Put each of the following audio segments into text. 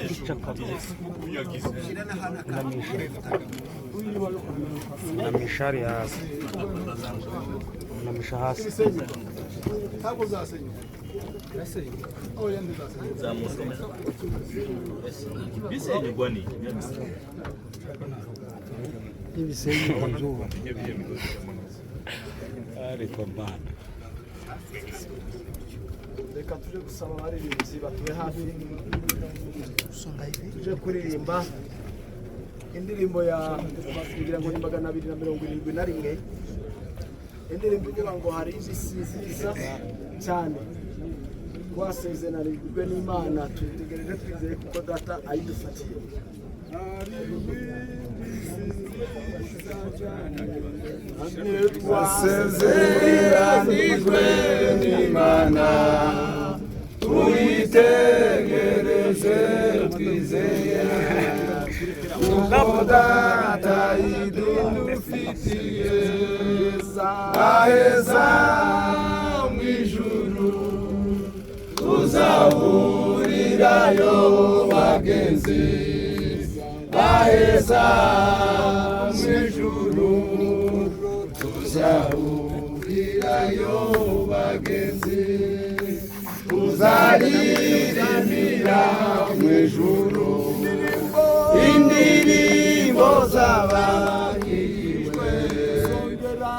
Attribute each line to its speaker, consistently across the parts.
Speaker 1: Picha kabisa na mishari hasi, na hasi.
Speaker 2: Ntabwo zasenyuka. Oya, ntizasenyuka.
Speaker 3: Bisenyugwa ni
Speaker 1: N'ibisenyuka byubaka ariko Mana.
Speaker 2: Reka tuje gusaba abaririmbyi batube hafi, tuje kuririmba indirimbo ya, kugira ngo ni 271, indirimbo ivuga ngo "Hari isi nziza cyane twasezeranijwe n'Imana, tuyitegereje twizeye kuko Data ayidufatiye."
Speaker 4: Twasezeranijwe n'Imana, tuyitegereje twizeye kuko Data idufitiye. Aheza mu ijuru tuzahurirayo bagenzi, aheza mu ijuru tuzahurirayo bagenzi, tuzaririmbira mu ijuru indirimbo z'abakijijwe,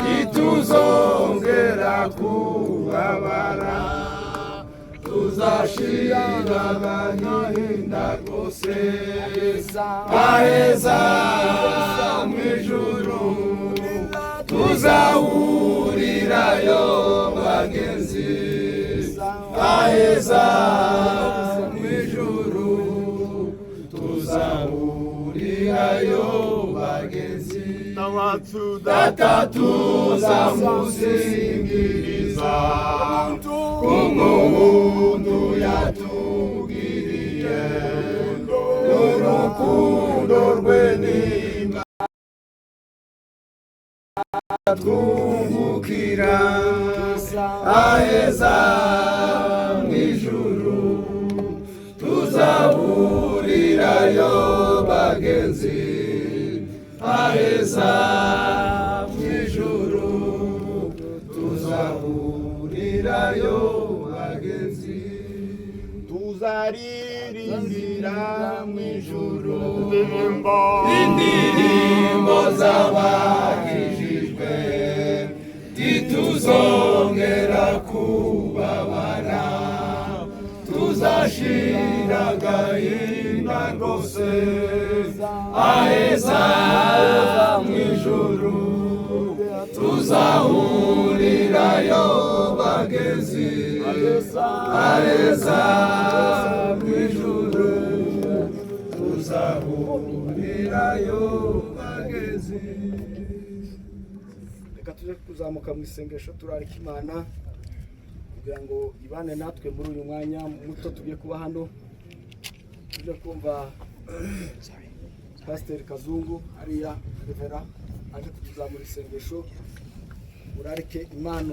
Speaker 4: ntituzongera kubabara, tuzashira agahinda kose. Aheza mu ijuru tuzahurirayo bagenzi, aheza mu ijuru tuzahurirayo bagenzi, Data tuzamusingiriza kubw'ubuntu yatugiriye n'urukundo rwe nimba twungukira. Aheza mu ijuru tuzahurirayo bagenzi, aheza mu ijuru tuzahurirayo bagenzi, tuzaririmbira mu ijuru indirimbo z'abakijijwe, ntituzongera kubabara, tuzashira agahinda rwose. Aheza mu ijuru tuzahurirayo bagenzi, aheza mu ijuru tuzahurirayo bagenzi.
Speaker 2: Reka tujye kuzamuka mu isengesho, turarika Imana kugira ngo ibane natwe muri uyu mwanya muto tugiye kuba hano. Tujye kumva Pasiteri Kazungu hariya, revera, aje kutuzamura isengesho. Urarike Imana,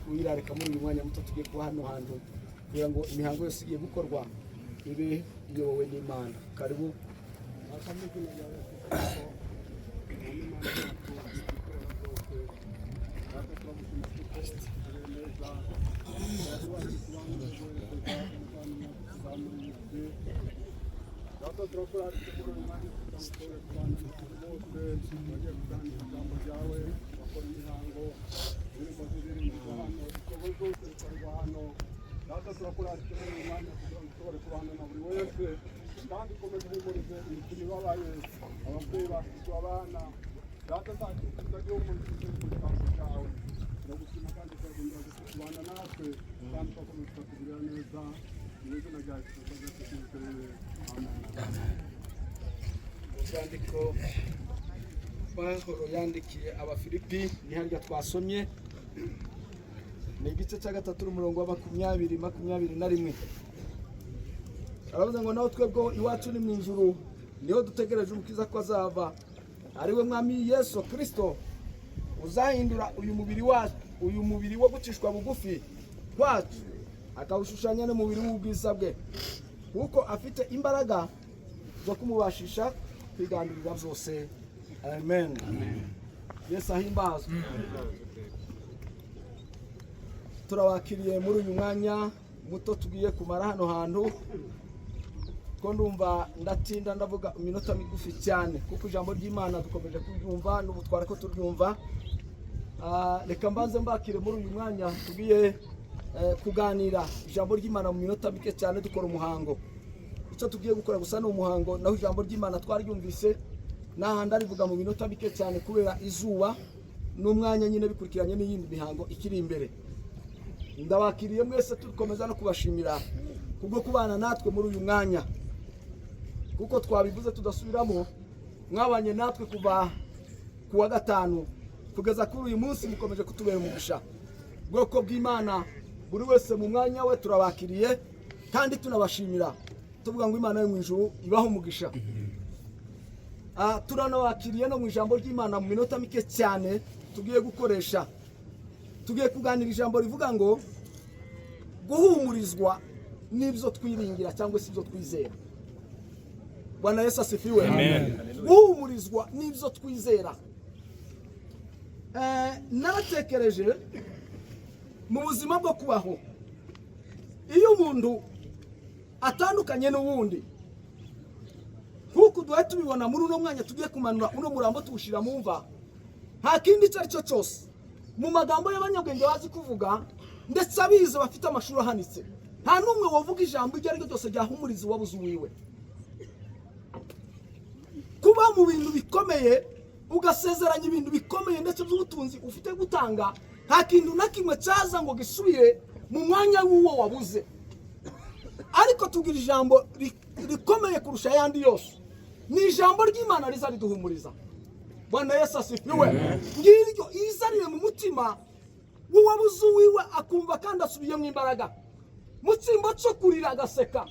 Speaker 2: uyirarika muri uyu mwanya muto tugiye kuba hano hantu, kugira ngo imihango yose igiye gukorwa ibe iyobowe n'Imana. Karibu.
Speaker 5: Data, turakurarika muri uyu mwanya kugira ngo ushobore kubana na buri wese, kandi ukomeze uhumurize imitima ibabaye, ababyeyi bafite abana. Data, nzajya uhumuriza mu kiganza cyawe. Ndagushima kandi ukagenda kubana natwe, kandi ugakomeza ukatugirira neza. Mu izina rya Yesu Kristo, amen.
Speaker 2: Urwandiko Pawulo yandikiye Abafilipi ni harya twasomye, ni igice cya 3 n'umurongo wa 20, 21. Aravuze ngo: "Naho twebwe iwacu ni mu ijuru, niho dutegereje Umukiza ko azava, ari we Mwami Yesu Kirisito, uzahindura uyu mubiri wacu, uyu mubiri wo gucishwa bugufi kwacu, akawushushanya n'umubiri w'ubwiza bwe." Kuko afite imbaraga zo kumubashisha kwigandurira byose. Amen. Yesu ahimbazwe. Turabakiriye muri uyu mwanya muto tugiye kumara hano hantu, ko ndumva ndatinda, ndavuga iminota migufi cyane, kuko ijambo ry'Imana dukomeje kuryumva n'ubu twari ko turyumva. Reka mbanze mbakire muri uyu mwanya tugiye kuganira ijambo ry'Imana mu minota mike cyane, dukora umuhango. Icyo tugiye gukora gusa ni umuhango, naho ijambo ry'Imana twaryumvise n'ahandi arivuga mu minota mike cyane kubera izuba n'umwanya nyine bikurikiranye n'iyindi mihango ikiri imbere. Ndabakiriye mwese, dukomeza no kubashimira kubwo kubana natwe muri uyu mwanya, kuko twabivuze tudasubiramo, mwabanye natwe kuva ku wa gatanu kugeza kuri uyu munsi, mukomeje kutubera umugisha. Bwoko bw'Imana, buri wese mu mwanya we turabakiriye kandi tunabashimira, tuvuga ngo Imana yo mu ijuru ibaho umugisha. Turanabakiriye no mu ijambo ry'Imana mu minota mike cyane tugiye gukoresha. Tugiye kuganira ijambo rivuga ngo guhumurizwa n'ibyo twiringira cyangwa se ibyo twizera. Bwana Yesu asifiwe. Guhumurizwa n'ibyo twizera. Naratekereje mu buzima bwo kubaho, iyo umuntu atandukanye n'uwundi, nk'uko duhita tubibona muri uno mwanya tugiye kumanura uno murambo tuwushyira mu mva, nta kindi icyo ari cyo cyose, mu magambo y'abanyabwenge bazi kuvuga ndetse abize bafite amashuri ahanitse, nta n'umwe wavuga ijambo iryo ari ryo ryose ryahumuriza uwabuze uwiwe. Kuba mu bintu bikomeye, ugasezeranya ibintu bikomeye ndetse by'ubutunzi ufite gutanga, nta kintu na kimwe cyaza ngo gisubire mu mwanya w'uwo wabuze. Ariko tugira ijambo rikomeye kurusha ayandi yose, ni ijambo ry'Imana riza riduhumuriza. Bwana Yesu asifiwe. Ngiryo izarire mu mutima w'uwabuze uwiwe, akumva kandi asubiyemo imbaraga, mu cyimbo cyo kurira agaseka,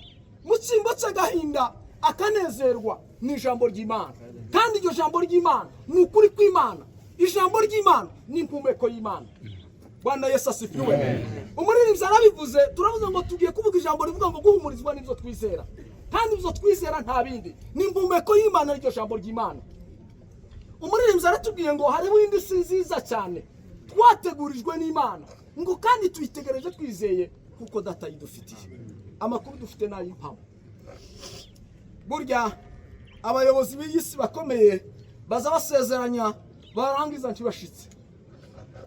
Speaker 2: mu cyimbo cy'agahinda akanezerwa. Ni ijambo ry'Imana, kandi iryo jambo ry'Imana ni ukuri kw'Imana. Ijambo ry'Imana ni impumeko y'Imana. Bwana Yesu asifiwe. Umuririmbyi arabivuze, turavuze ngo tugiye kuvuga ijambo rivuga ngo guhumurizwa n'ibyo twizera, kandi ibyo twizera nta bindi, ni impumeko y'Imana, iryo jambo ry'Imana. Umuririmbyi aratubwiye ngo hariho indi si nziza cyane twategurijwe n'Imana, ngo kandi tuyitegereje twizeye kuko Data yidufitiye. Amakuru dufite ni ay'impamo. Burya abayobozi b'iyi si bakomeye baza basezeranya, barangiza ntibashitse,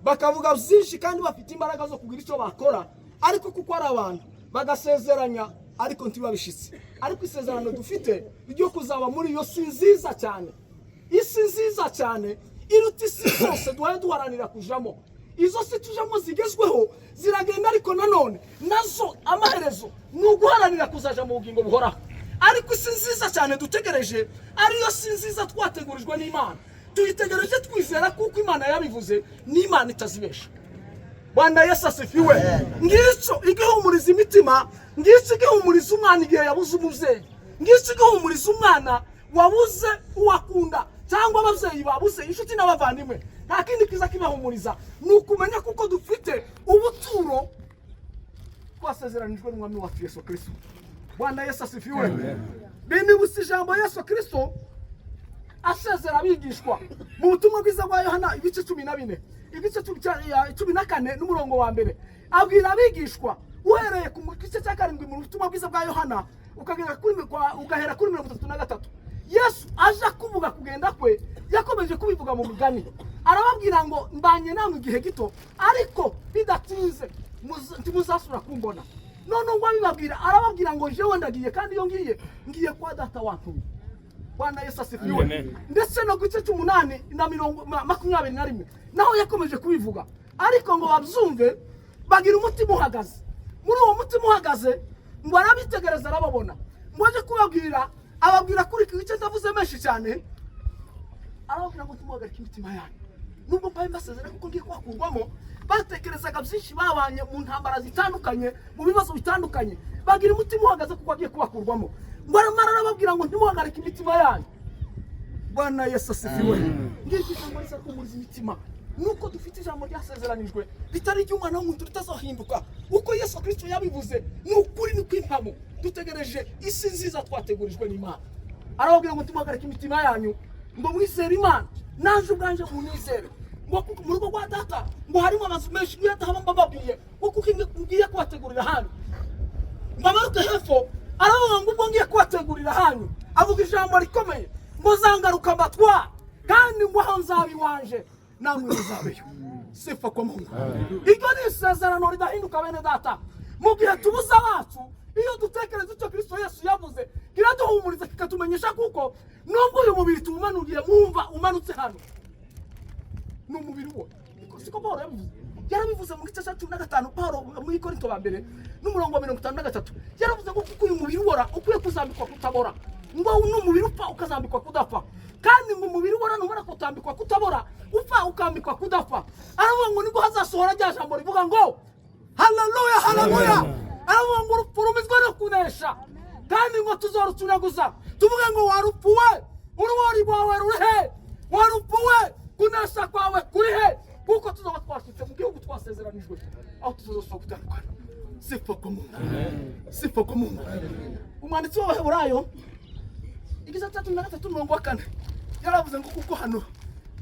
Speaker 2: bakavuga byinshi kandi bafite imbaraga zo kugira icyo bakora, ariko kuko ari abantu bagasezeranya ariko ntibabishitse. Ariko isezerano dufite ryo kuzaba muri iyo si nziza cyane, isi nziza cyane iruta isi zose duhaye duharanira kujamo. Izo si tujamo zigezweho ziragenda, ariko nanone nazo amaherezo ni uguharanira kuzaja mu bugingo buhoraho. Ariko isi nziza cyane dutegereje, ariyo si nziza twategurijwe n'Imana, tuyitegereje twizera kuko Imana yabivuze, n'Imana itazibesha. Bwana Yesu asifiwe. Ngicyo igihumuriza imitima, ngicyo igihumuriza umwana igihe yabuze umubyeyi, ngicyo igihumuriza umwana wabuze uwakunda cyangwa ababyeyi babuze inshuti n'abavandimwe. Nta kindi kiza kibahumuriza, ni ukumenya kuko dufite ubuturo twasezeranijwe n'Umwami wacu Yesu Kristo. Bwana Yesu asifiwe. Binibutsa ijambo Yesu Kristo asezera abigishwa mu butumwa bwiza bwa Yohana, ibice 14, igice 14 n'umurongo wa mbere. Abwira abigishwa uhereye ku gice cya 7 mu butumwa bwiza bwa Yohana, ukagera kuri ugahera kuri 33. Yesu aje kuvuga kugenda kwe, yakomeje kubivuga mu migani, arababwira ngo mbanye namwe igihe gito, ariko bidatinze ntimuzasubira kumbona. None ngo abibabwira, arababwira ngo jewe ndagiye, kandi iyo ngiye, ngiye kwa Data wantumye. Bwana Yesu asifiwe. Ndetse no ku gice cy'umunani na mirongo 21 naho yakomeje kubivuga, ariko ngo babyumve bagira umutima uhagaze. Muri uwo mutima uhagaze ngo arabitegereza, arababona, ngo aje kubabwira, ababwira kuri iki gice, ndavuze menshi cyane, arababwira ngo ntimuhagarike imitima yanyu nubwo mbaye mbasezera kuko ngiye kubakurwamo. Batekerezaga byinshi, babanye mu ntambara zitandukanye, mu bibazo bitandukanye, bagira umutima uhagaze kuko agiye kubakurwamo. Ngo aramara arababwira ngo ntimuhagarike imitima yanyu. Bwana Yesu asifiwe. Ngiki ijambo riza guhumuriza imitima. Nuko dufite ijambo ryasezeranijwe ritari iry'umwana w'umuntu, ritazahinduka. Uko Yesu Kirisito yabivuze ni ukuri, ni kw'impamo. Dutegereje isi nziza twategurijwe n'Imana. Arababwira ngo timuhagarike imitima yanyu, ngo mwizere Imana, naje ubwanje munizere, ngo kuko mu rugo rwa Data ngo harimo amazu menshi, niyo atahaba mbababwiye, ngo kuko ngiye kubategurira hanyu. Ngo amanuke hepfo, aravuga ngo ubwo ngiye kubategurira hanyu, avuga ijambo rikomeye ngo zangaruka mbatwara, kandi ngo aho nzaba iwanje namwe muzabeyo. Sifa kwa Mungu. Iryo ni isezerano ridahinduka, bene Data. Mu gihe tubuze abacu, iyo dutekereza icyo Kristo Yesu yavuze, kiraduhumuriza, kikatumenyesha kuko nubwo uyu mubiri tuwumanuriye mwumva umanutse hano, ni umubiri wo siko Paul yabivuze. Yarabivuze mu gice cya 15, Paul muri Korinto ba mbere, n'umurongo wa 53, yaravuze ngo kuko uyu mubiri ubora ukwiye kuzambikwa kutabora, ngo n'umubiri upfa ukazambikwa kudapfa, kandi ngo umubiri ubora numara kutambikwa kutabora, upfa ukambikwa kudapfa, aravuga ngo nibwo hazasohora rya jambo rivuga ngo haleluya, haleluya. Aravuga ngo urupfu rumizwe no kunesha, kandi ngo tuzorucunaguza, tuvuge ngo warupfu we, urubori rwawe ruri he? Warupfu we, kunesha kwawe kuri he? Kuko tuzaba twashitse mu gihugu twasezeranijwe, aho tuzosubira gutandukana. Sifa kwa Mungu, sifa kwa Mungu. Umwanditsi w'Abaheburayo, igice cya 13, umurongo wa 4, yaravuze ngo kuko hano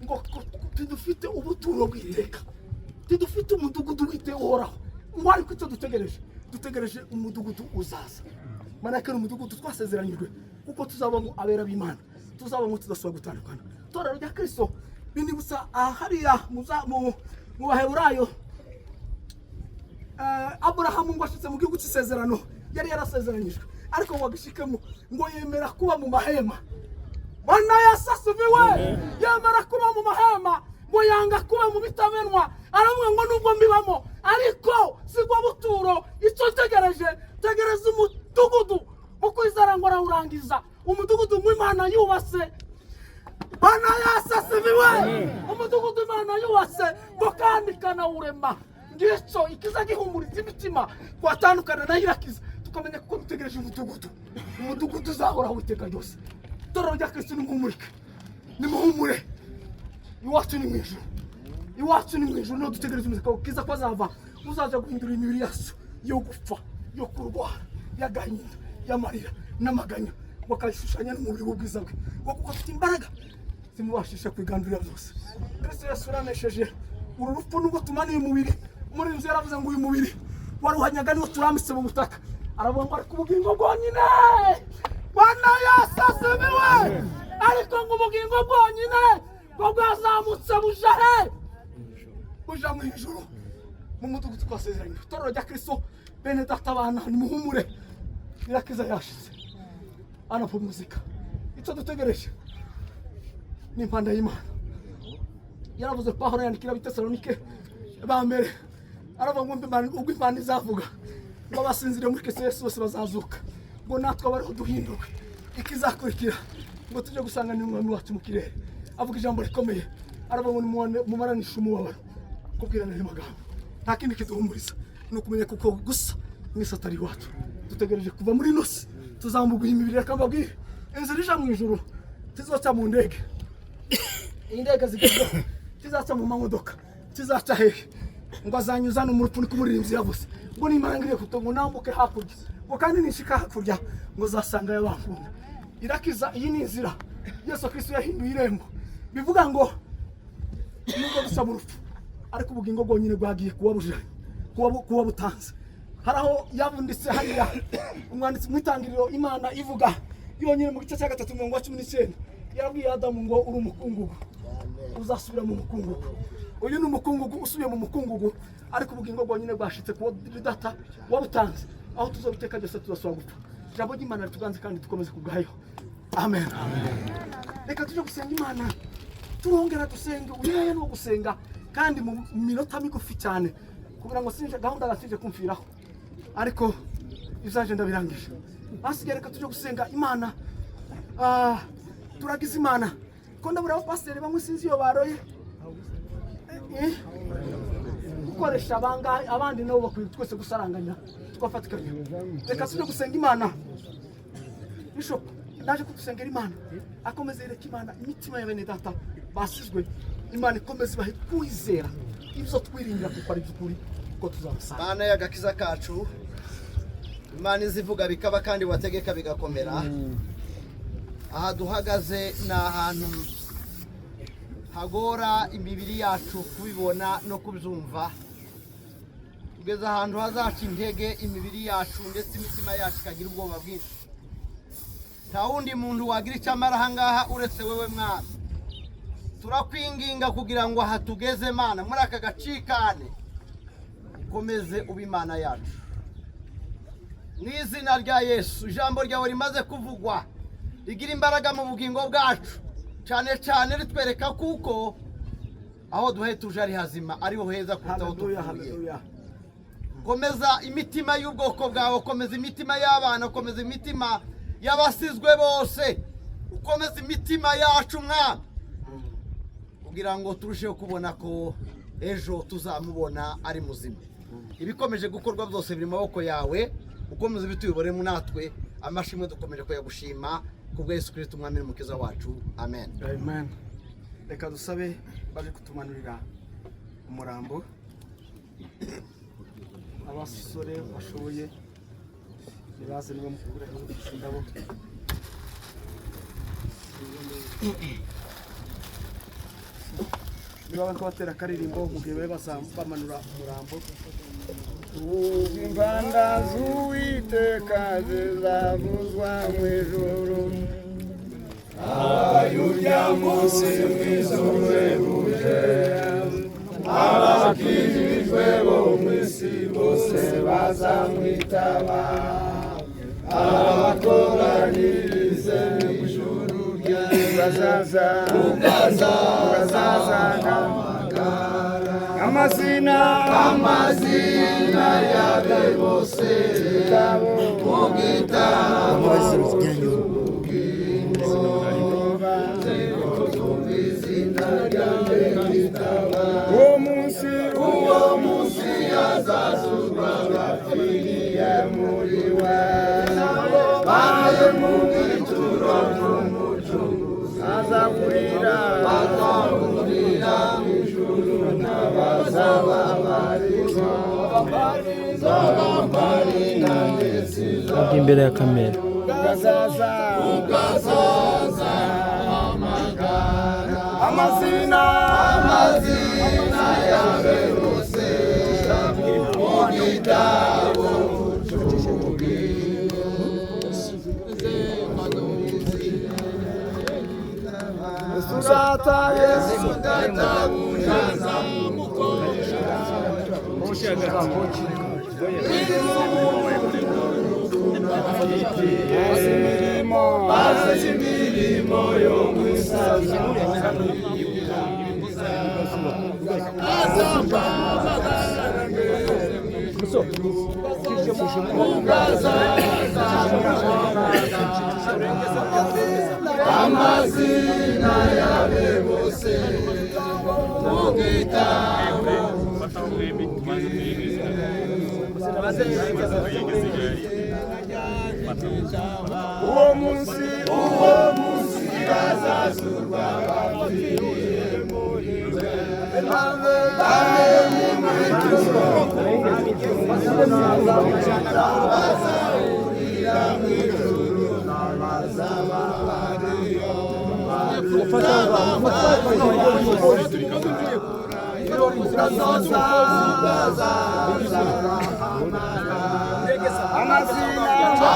Speaker 2: ngo tidufite ubuturo bw'iteka, tidufite umudugudu w'iteka uhoraho, ngo ariko icyo dutegereje, dutegereje umudugudu uzaza. Manake ni umudugudu twasezeranyijwe, kuko tuzabamo abera b'Imana, tuzabamo tudasubira gutandukana. Itorero rya Kristo, binibutsa hariya mu Baheburayo, Aburahamu ngo ashitse mu gihugu cy'isezerano yari yarasezeranyijwe, ariko ngo agishikemo ngo yemera kuba mu mahema. Bwana Yesu asifiwe. Yemera kuba mu mahema, ngo yanga kuba mu bitamenwa. Aravuga ngo nubwo mbibamo, ariko sibwo buturo, icyo ntegereje, tegereza umudugudu. Mu kwizera ngo arawurangiza, umudugudu w'Imana yubatse. Bwana Yesu asifiwe. Umudugudu Imana yubatse, ngo kandi ikanawurema. Ngicyo ikiza gihumuriza imitima twatandukana nayo, irakiza, tukamenya kuko dutegereje umudugudu, umudugudu uzahoraho iteka ryose. Itorero rya Kristo, nimuhumurike, nimuhumure. Iwacu ni mu ijuru, iwacu ni mu ijuru, niho dutegereje umudugudu kiza ko azava, uzaza guhindura imibiri yacu yo gupfa, yo kurwara, y'agahinda, y'amarira n'amaganya, ngo akayishushanya n'umubiri w'ubwiza bwe, ngo kuko afite imbaraga zimubashisha kwigandurira byose. Kristo Yesu uranesheje uru rupfu. Nubwo tumaniye umubiri muri inzu, yaravuze ngo uyu mubiri waruhanyaga niwo turambitse mu butaka, aravuga ngo ariko ubugingo bwonyine, Bwana Yesu asifiwe, ariko ngo ubugingo bwonyine bwo bwazamutse buja he? Buja mu ijuru, mu mudugudu twasezeranye. Itorero rya Kristo, bene Data, abana, nimuhumure. Irakiza yashize, anapumuzika. Icyo dutegereje ni impanda y'Imana. Yaravuze, Pawulo yandikira Abitesalonike ba mbere, aravuga ngo ubwo impanda izavuga, ngo abasinziriye muri Kristo Yesu bose bazazuka, ngo natwe abariho duhinduke, ikizakurikira ngo tujye gusanganira Umwami wacu mu kirere. Avuga ijambo rikomeye, aravuga ngo mumaranishe umubabaro kubwirana ayo magambo. Nta kindi kiduhumuriza, ni ukumenya kuko gusa mwese atari iwacu. Dutegereje kuva muri ino si, tuzambuguha imibiri. Reka mbabwire, inzira ija mu ijuru tizoca mu ndege, indege zigezweho, tizaca mu mamodoka, tizaca hehe. Ngo azanyuza no mu rupfu, niko umuririmbyi yavuze, ngo nimara ngiriye kuto ngo nambuke hakurya, ngo kandi nishika hakurya ngo zasanga yabankunda. Irakiza, iyi ni inzira Yesu Kristo yahinduye irembo. Bivuga ngo nubwo duca mu rupfu, ariko ubugingo bwonyine bwagiye kuba bujanye kuba butanze. Hari aho yavunditse hariya umwanditsi mu Itangiriro, Imana ivuga yonyine mu gice cya 3, umurongo wa 19, yarabwiye Adamu ngo uri umukungugu, uzasubira mu mukungugu. Uyu ni umukungugu usubiye mu mukungugu, ariko ubugingo bwonyine bwashitse kuba Data wabutanze, aho tuzobiteka byose tuzasubira gupfa. Ijambo ry'Imana rituganze kandi dukomeze kubwayo. Amen. Reka tujye gusenga Imana, turongera dusenge. Uyu mwanya ni uwo gusenga, kandi mu minota migufi cyane, kugira ngo sinje gahunda gasije kumviraho, ariko izaje ndabirangije. Hasigaye reka tujye gusenga Imana. Turagize Imana ko ndabura abapasiteri bamwe, sinzi iyo baroye. Gukoresha abangahe, abandi nabo bakwiye twese gusaranganya tugafatikanya. Reka tujye gusenga Imana. Bishop naje kudusengera Imana, akomeze yereka Imana imitima ya bene Data basizwe. Imana ikomeze ibahe kwizera ibyo twiringira, kuko ari iby'ukuri ko tuzabusanga.
Speaker 3: Mana y'agakiza kacu, Imana izivuga bikaba kandi wategeka bigakomera, aha duhagaze ni ahantu hagora imibiri yacu kubibona no kubyumva. Tugeze ahantu hazaca intege imibiri yacu, ndetse imitima yacu ikagira ubwoba bwinshi. Nta wundi muntu wagira icyo amara aha ngaha uretse wowe, Mwana. Turakwinginga kugira ngo aha tugeze, Mana, muri aka gacikane, ukomeze uba Imana yacu. Mu izina rya Yesu, ijambo ryawe rimaze kuvugwa rigira imbaraga mu bugingo bwacu, cyane cyane ritwereka kuko aho duhe tuje ari hazima, ariho heza kuruta aho
Speaker 2: Haleluya.
Speaker 3: tuvuye.
Speaker 2: Haleluya.
Speaker 3: Komeza imitima y'ubwoko bwawe, komeza imitima y'abana, komeza imitima y'abasizwe bose, ukomeza imitima yacu, Mwana, kugira ngo turusheho kubona ko ejo tuzamubona ari muzima. Ibikomeje gukorwa byose biri mu maboko yawe, ukomeza ibituyoboremo natwe. Amashimwe dukomeje kuyagushima ku bwa Yesu Kirisito, Umwami n'Umukiza wacu. Amen.
Speaker 2: Amen. Reka dusabe baje kutumanurira umurambo. Abasore bashoboye nibaze, niba mukure indabo. Niba bariko batera akaririmbo mu gihe babe bamanura umurambo.
Speaker 4: Impanda z'Uwiteka zizavuzwa mu ijuru. Ayurya munsi mwiza uhebuje, abakijijwe bo mu isi bose bazamwitaba, abakoranirize mu ijuru rye. Bazaza, bazazana amazina, amazina yabe bose mu gitabo. Uwo munsi, uwo munsi azazurwa bapfiriye muri we, baye mu gituro cy'Umucunguzi. Azahurira, azahurira mu ijuru n'abazaba barizo bambari na ndetse
Speaker 1: Imbere ya kamera.
Speaker 4: Ugazaza, ugazaza amazina, amazina yawe bose mu gitabo. Yesu data, Yesu data bujaza. Imirimo, bazi imirimo yo mu isaza. Amazina yabe bose mu gitabo. Uwo munsi, uwo munsi bazazurwa bapfiriye muri we, babe mu bituro, bazahurira mu ijuru n'abazaba bariyo. Amazina,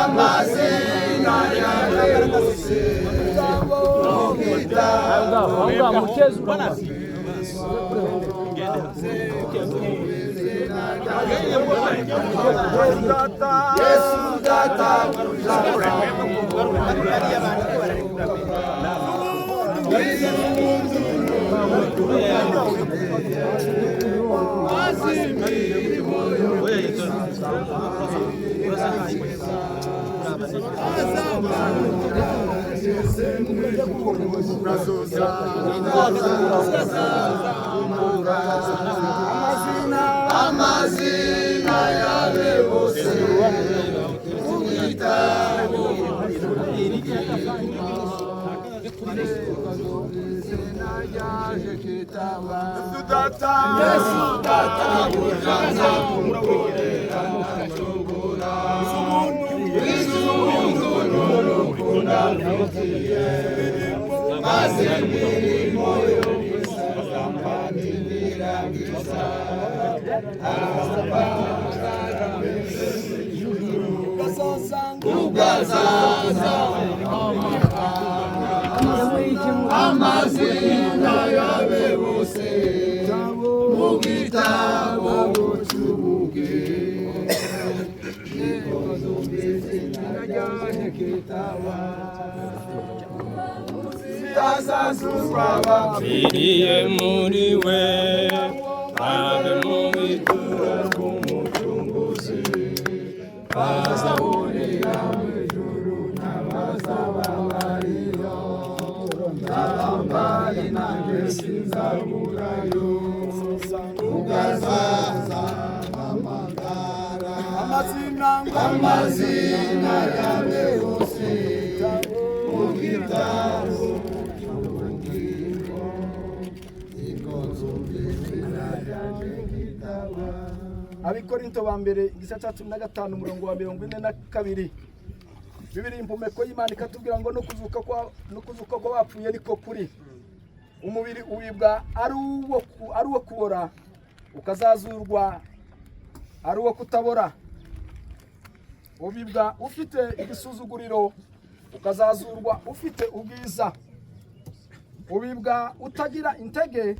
Speaker 4: amazina yawe bose mu gitabo. Yesu data. Amazina yawe bose mu gitabo. Yesu data bujanza mukorera ntacogora Izubuntu n'urukundo mfitiye maze imirimo yo gusaza mbandirangiza ugazaza amazina yabe bose mu gitabo cy'ubugingo
Speaker 6: Bapfiriye muri we babe mu bituro bw'umucunguzi
Speaker 4: bazahurira mu ijuru n'abazaba bariyo n'abambari nanjye sinzaburayo ugazaza amagara amazina yabe bose mu gitabo cy'ubugingo niko nzumva izina ryanjye kitaba.
Speaker 2: Abikorinto ba mbere igice cya 15 umurongo wa 42. Bibiri impumeko y'Imana ikatubwira ngo no kuzuka kwa no kuzuka kw'abapfuye niko kuri. Umubiri ubibwa ari uwo kubora, ukazazurwa ari uwo kutabora. Ubibwa ufite igisuzuguriro, ukazazurwa ufite ubwiza. Ubibwa utagira intege,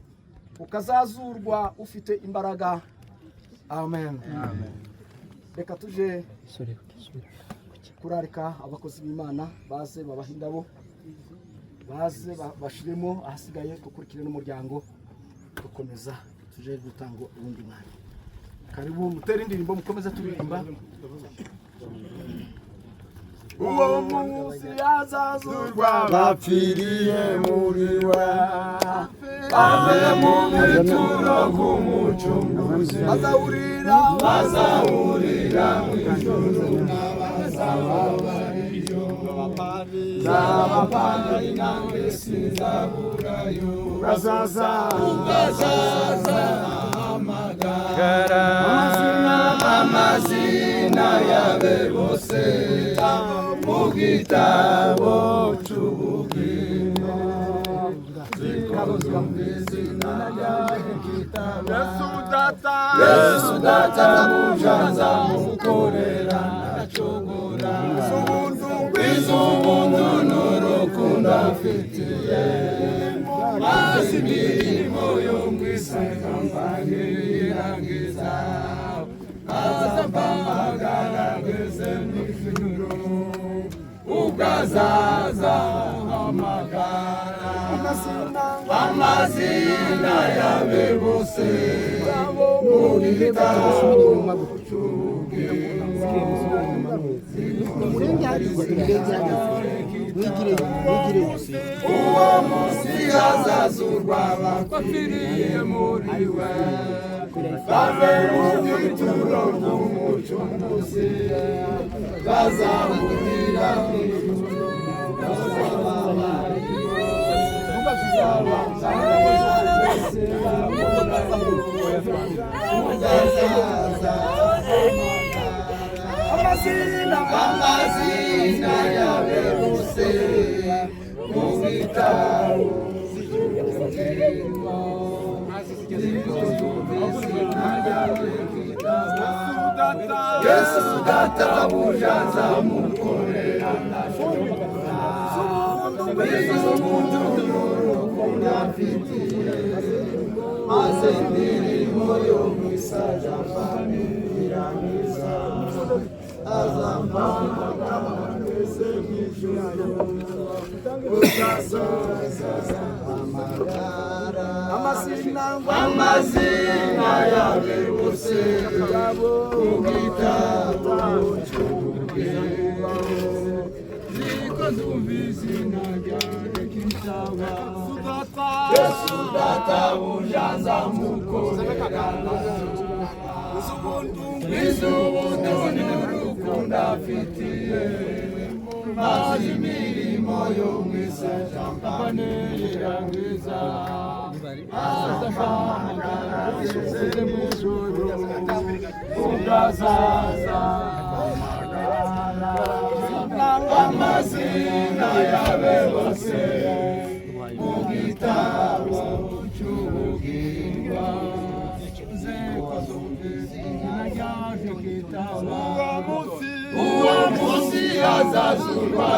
Speaker 2: ukazazurwa ufite imbaraga. Amen. Reka tuje kurarika abakozi b'Imana baze babaha indabo, baze bashiremo ahasigaye dukurikire n'umuryango dukomeza tuje gutanga uwundi mwanya. Karibu mutere indirimbo mukomeze turirimba. Uwo munsi azazurwa
Speaker 4: bapfiriye muri we bave mu bituro bw'umucunguzi
Speaker 2: bazahurira
Speaker 4: bazahurira mu ijuru n'abazaba bariyo nzabapari nanjye sinzaburayo
Speaker 1: Ugazaza
Speaker 4: ugazaza amagara amazina yabe bose mu gitabo cy'ubugingo izina ryanjye kitaba Yesu data bujanza mukorera ntacogora iz'ubuntu n'urukundo mfitiye maze imirimo yo mu isi mbangirangiza aza mpamagara ngeze mu ijuru ubwo azaza hamagara amazina yabe bose mu gitabo uwo munsi hazazurwa abapfiriye muri we bave mu bituro bw'umucunguzi bazahurira mu ijuru bazaba bariyo ugazaza amazina yabe bose mu gitabo cy'ubugingo Yesu data bujanza mukorera iz'ubuntu n'urukundo mfitiye maze imirimo yo mu isaja mbandirangiza azampamagara ngeze mu ijuru uzasoza amagara amazina yawe bose mu gitabo cy'ubugingo niko ndumva izina ryawe kitaba Yesu data bujanza mukorera iz'ubuntu n'urukundo afitiye maze imirimo imirimo yo mu isi mbanirirangiza azahamagara ageze mu ijuru ubwazaza amazina yabe bose mu gitabo cy'ubugingo uwo munsi azazurwa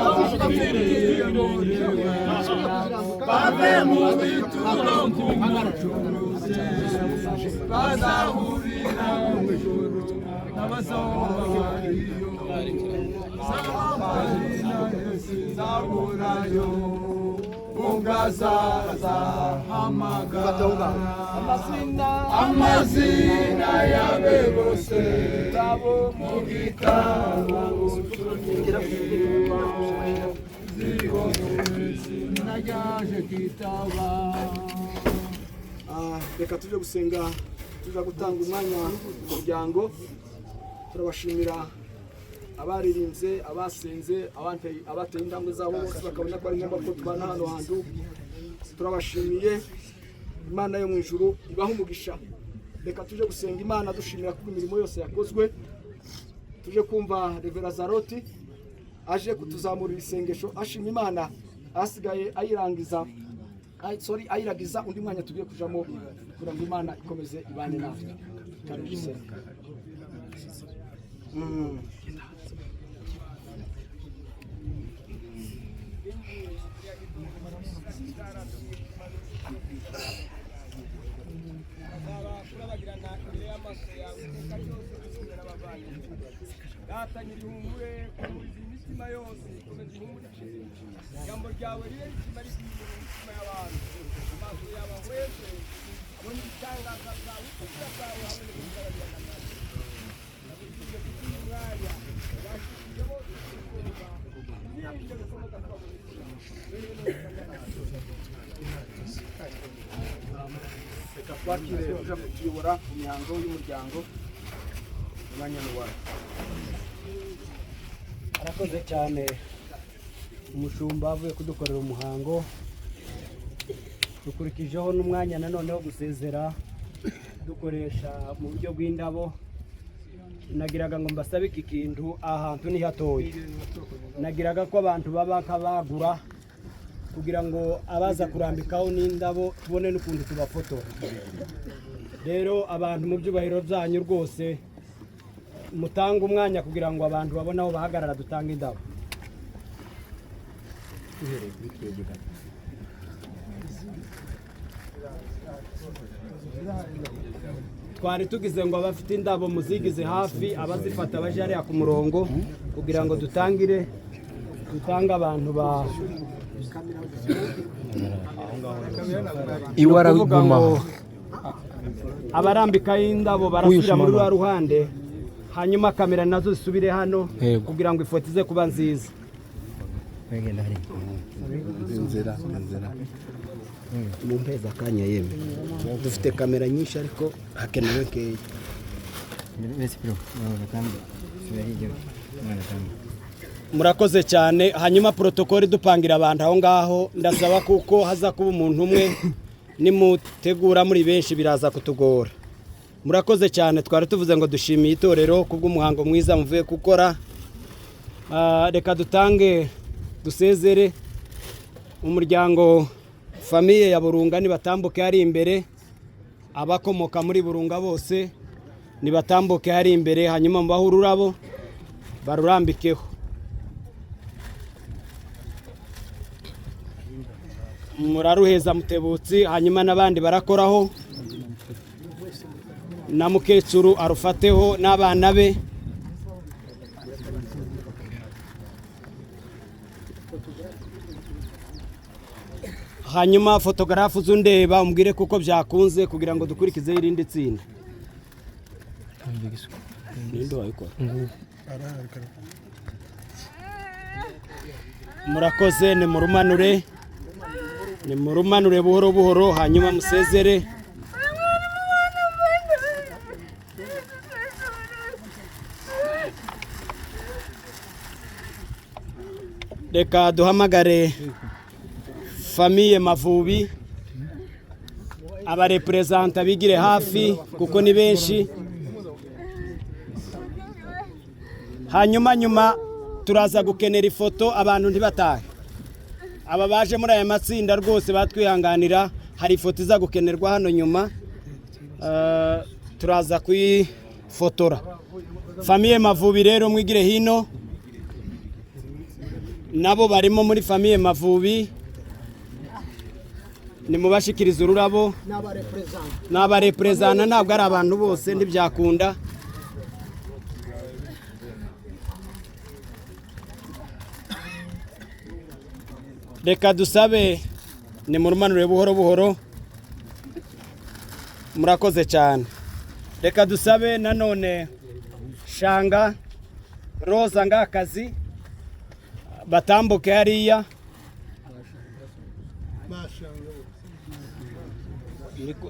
Speaker 4: bave mu bituro by'umucuruzi bazahurira mu ijuru n'abazoba bariyo zaburayo ubwazaza hamagara amazina yabe bose mu gitabo
Speaker 2: Reka tujye gusenga, tuja gutanga umwanya mu muryango. Turabashimira abaririmbye, abasenze, abateye intambwe zabo bose bakabona ko ari ngombwa ko tubana hano hantu. Turabashimiye, Imana yo mu ijuru ibaha umugisha. Reka tuje gusenga Imana dushimira ko imirimo yose yakozwe. Tuje kumva Revera Zaroti aje kutuzamurira isengesho ashima Imana, asigaye ayirangiza sorry ayiragiza undi mwanya tugiye kujamo kugira ngo Imana ikomeze ibane natwe. Karibu gusenga.
Speaker 6: Data nyirihumure kumuriza imitima yose ikomeza ihumurike ijambo ryawe ribe rizima rigwiriye mu mitima y'abantu amaso yabo ahweze abone ibitangaza byawe ubwiza bwawe hamwe n'ubugaragara nawe ndabujije kuko uyu mwanya ubashishije bose kukumva ibyiringiro bikomoka kuba mu mitima.
Speaker 2: Reka twakire uja kutuyobora mu mihango y'umuryango. Umwanya ni uwawe.
Speaker 1: Arakoze cyane umushumba avuye kudukorera umuhango, dukurikijeho n'umwanya nanone wo gusezera dukoresha mu buryo bw'indabo. Nagiraga ngo mbasabe iki kintu, ahantu ni hatoya, nagiraga ko abantu baba nk'abagura kugira ngo abaza kurambikaho n'indabo tubone n'ukuntu tubafotora. Rero abantu mu byubahiro byanyu rwose mutanga umwanya kugira ngo abantu babone aho bahagarara dutanga indabo. Twari tugize ngo abafite indabo muzigize hafi, abazifata baje hariya ku murongo kugira ngo dutangire dutange abantu ba
Speaker 7: Iwaraguma
Speaker 1: abarambikaho indabo barasubira muri rwa ruhande, hanyuma kamera nazo zisubire hano kugira ngo ifoto ize kuba nziza.
Speaker 3: Inzira inzira mu mpeza akanya yemwe dufite kamera nyinshi ariko hakenewe nkeya.
Speaker 1: Murakoze cyane. Hanyuma protokole dupangira abantu aho ngaho, ndasaba kuko haza kuba umuntu umwe, nimutegura muri benshi biraza kutugora. Murakoze cyane. Twari tuvuze ngo dushimiye itorero kubw'umuhango mwiza muvuye gukora. Reka dutange dusezere umuryango famiye ya Burunga nibatambuke hari imbere, abakomoka muri Burunga bose nibatambuke hari imbere, hanyuma mubahe ururabo barurambikeho. Muraruheza Mutebutsi, hanyuma n'abandi barakoraho, na mukecuru arufateho n'abana be. Hanyuma fotogarafu uzundeba umbwire kuko byakunze kugira ngo dukurikizeho irindi tsinda. Ninde wabikora? Murakoze. Nimurumanure, nimurumanure buhoro buhoro, hanyuma musezere. Reka duhamagare famille Mavubi, abareperezanta bigire hafi kuko ni benshi. Hanyuma nyuma turaza gukenera ifoto, abantu ntibatahe. Aba baje muri aya matsinda rwose batwihanganira, hari ifoto iza gukenerwa hano nyuma. Turaza kuyifotora. Famille Mavubi rero mwigire hino, nabo barimo muri famille Mavubi, nimubashikirize ururabo. Ni abareperezanta, ntabwo ari abantu bose, ntibyakunda. Reka dusabe nimurumanure buhoro buhoro. Murakoze cyane. Reka dusabe nanone Shanga Roza Ngakazi batambuke hariya.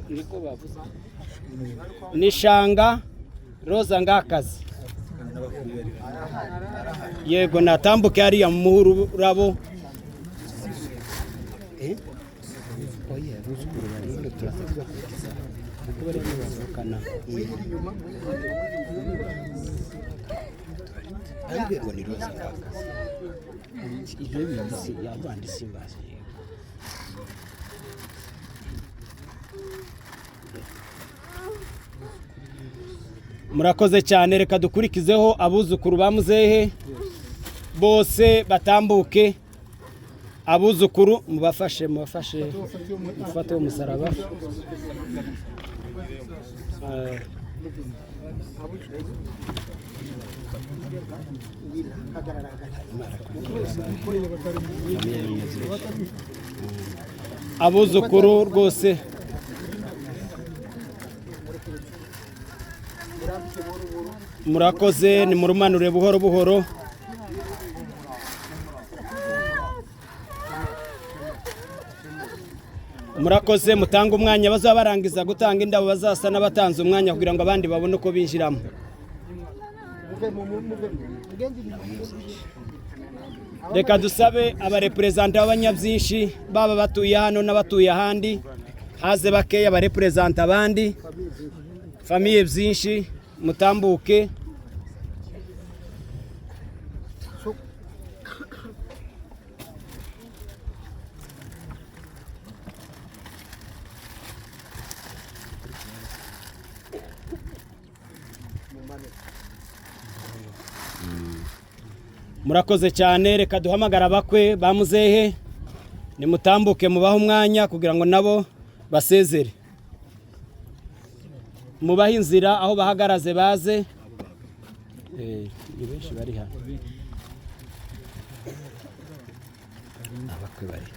Speaker 1: Niko bavuze, ni Shanga Roza Ngakazi. Yego, natambuke hariya mu rurabo. Oya, abuzukuru bari turaza kubakurikiza kuko bari bavukana. Ariko ngo ni Roza Ngakazi, ibyo bindi yabandi simbazi. Murakoze cyane. Reka dukurikizeho abuzukuru ba muzehe bose batambuke. Abuzukuru mubafashe, mubafashe, mufate umusaraba. Abuzukuru rwose murakoze, nimurumanure buhoro buhoro. Murakoze, mutanga umwanya, bazaba barangiza gutanga indabo bazasa n'abatanze umwanya kugira ngo abandi babone uko binjiramo. Reka dusabe abareperezanta b'abanyabyinshi, baba batuye hano n'abatuye ahandi, haze bakeya abareperezanta abandi famille byinshi, mutambuke. Murakoze cyane. Reka duhamagara abakwe ba muzehe, nimutambuke mubahe umwanya kugira ngo nabo basezere, mubahe inzira aho bahagaraze baze. Ni benshi bari hano, abakwe bari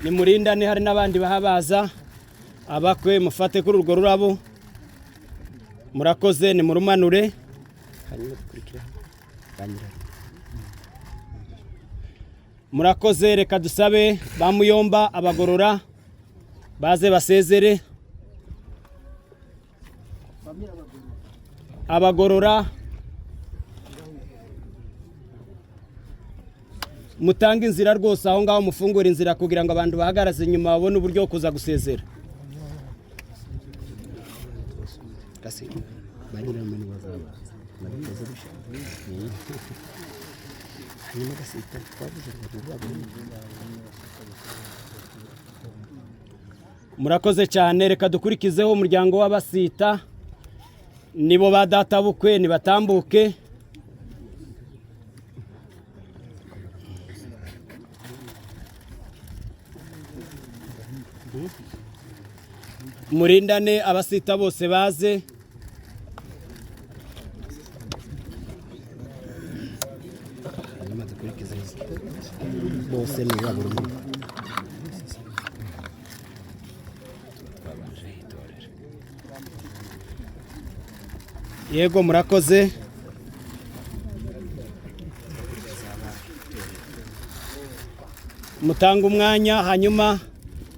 Speaker 1: nimurindane, hari n'abandi bahabaza. Abakwe mufate kuri urwo rurabo. Murakoze, nimurumanure. Hanyuma dukurikira ba nyirarume. Murakoze. Reka dusabe ba Muyomba abagorora baze basezere. Abagorora mutange inzira rwose aho ngaho, mufungure inzira kugira ngo abantu bahagaraze inyuma babone uburyo bwo kuza gusezera. Murakoze cyane. Reka dukurikizeho umuryango w'abasita, nibo ba databukwe, nibatambuke. Murindane, abasita bose baze. Hanyuma dukurikize bose ni buri umwe. Twabanje itorero. Yego, murakoze. Mutanga umwanya, hanyuma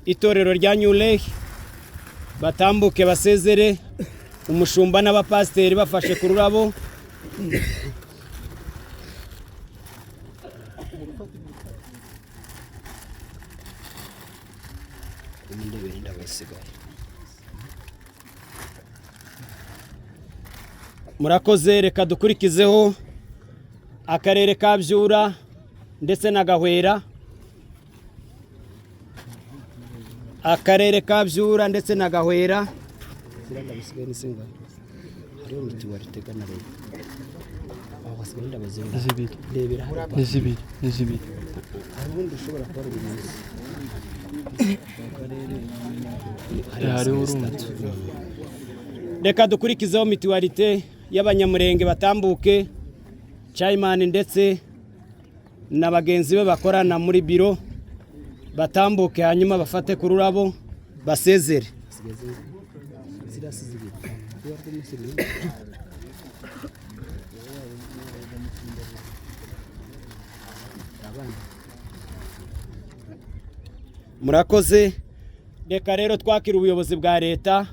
Speaker 1: itorero rya New Lake batambuke basezere, umushumba n'abapasiteri bafashe ku rurabo. Ndebera indabo isigaye. Murakoze. Reka dukurikizeho akarere ka Byura ndetse na Gahwera. Akarere ka Byura ndetse na Gahwera. Ziriya ndabo zisigaye ni zingahe? Hariho mituwarite na leta, aho hasigaye indabo zingahe?
Speaker 4: Zibiri.
Speaker 1: Ndebera hariya.
Speaker 4: Ni zibiri, ni zibiri.
Speaker 1: Hari ubundi ushobora kuba ari umunsi.
Speaker 4: Hariho urundi.
Speaker 1: Reka dukurikizeho mituwarite y'Abanyamurenge, batambuke, chairman ndetse na bagenzi be bakorana muri biro batambuke, hanyuma bafate ku rurabo basezere. Murakoze. Reka rero twakira ubuyobozi bwa leta.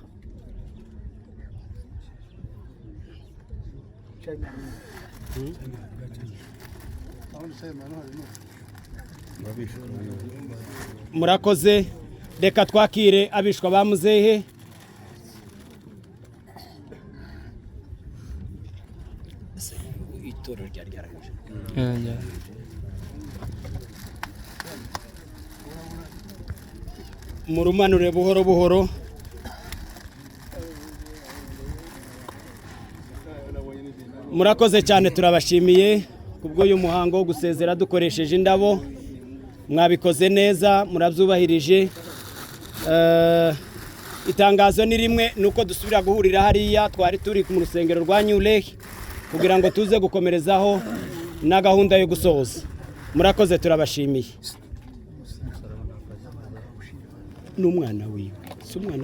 Speaker 1: Murakoze. Reka twakire abishwa ba muzehe. Itorero ryari ryarangije. Murumanure buhoro buhoro. Murakoze cyane, turabashimiye kubw'uyu muhango wo gusezera dukoresheje indabo. Mwabikoze neza, murabyubahirije. Itangazo ni rimwe, ni uko dusubira guhurira hariya twari turi mu rusengero rwa New Lake kugira ngo tuze gukomerezaho na gahunda yo gusohoza. Murakoze, turabashimiye. N'umwana wiwe si umwana.